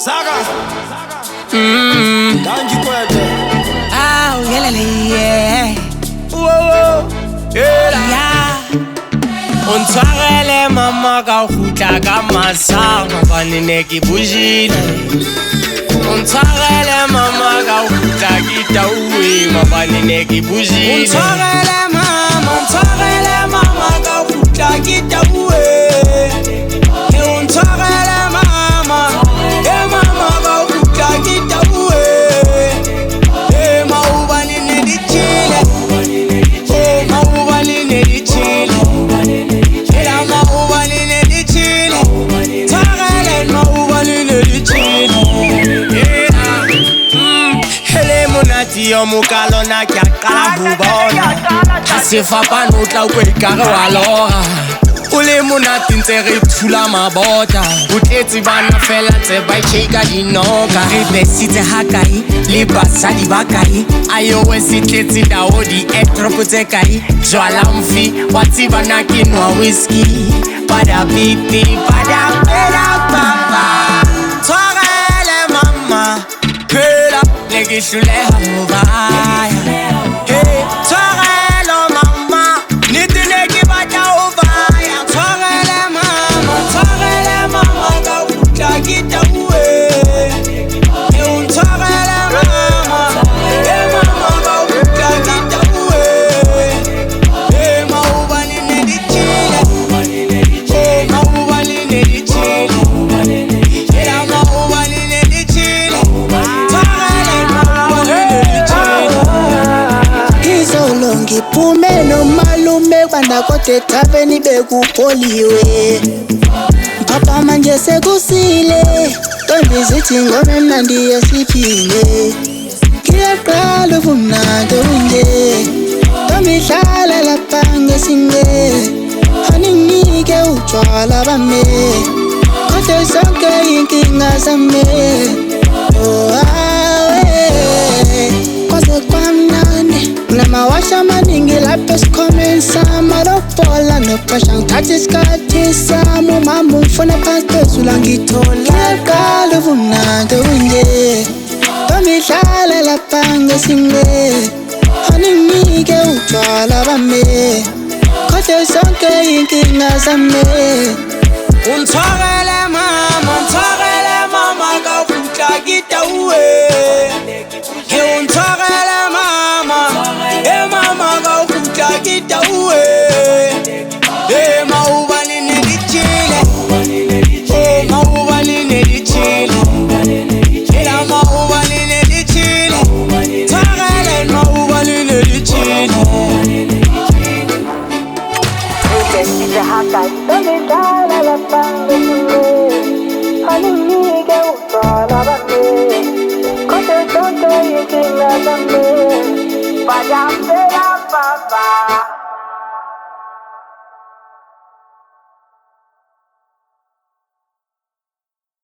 Saga. Ah, yeah, yeah. Whoa, yeah. Yeah. O ntshwarele mama ka kgutla ka masa maobane ne ke bojile. O ntshwarele mama ka kgutla ke tauwe maobane ne ke bojile. O ntshwarele mama, ntshwarele mama ka kgutla ke tauwe. O ntshwarele mama, e mama ka kgutla ke tauwe. E maobane ne di tjhele, e maobane ne di tjhele. Yo mokalo na ke a qala ho bona. Ha sefapano o tla utlwa ekare wa lora. O le monate ntse re thula mabota. O tletse bana fela ntse ba shake dinoka. Re besitse ha kae le basadi ba kae? Ayowe se tletse dao di airdrop tse kae? Jwala mfi wa tseba na ke nwa whisky. Bada pipi bada bela papa. Tshwarele mama phela le ke hloleha ho baya. Hey, tshwarelo mama, nnete ne ke batla ho baya. Tshwarele mama ka kgutla ke tauwe. E o ntshwarele mama, e mama ka kgutla ke tauwe. E maobane ne di tjhele, e maobane ne di tjhele. E maobane ne di tjhele. Izolo ngiphume nomalume banda kodwa ethaveni bekupholiwe. Papa manje sekusile, ntombi zithi ingoma emnandi yesiphile. Ngiyaqala ubumnandi obunje, ntombi hlala lapha ngesinqe. Aninginike utshwala bami, kodwa zonke inkinga zami. Oh, awe, kwaze kwamnandi. Namawasha amaningi lapha esikhwameni sami. Alobola nopressure ngithatha isikhathi sami. Umama ungifuna phansi phezulu angithola. Ngiyaqala ubumnandi obunje, ntombi hlala lapha ngesinqe. Aninginike utshwala bami, kodwa zonke inkinga zami. O ntshwarele mama, ntshwarele mama ka kgutla ke tauwe. O ntshwarele mama, e mama ka kgutla ke tauwe. E maobane ne di tjhele, e maobane ne di tjhele. E maobane ne di tjhele. Tshwarele maobane ne di tjhele. Bada, bada, baba.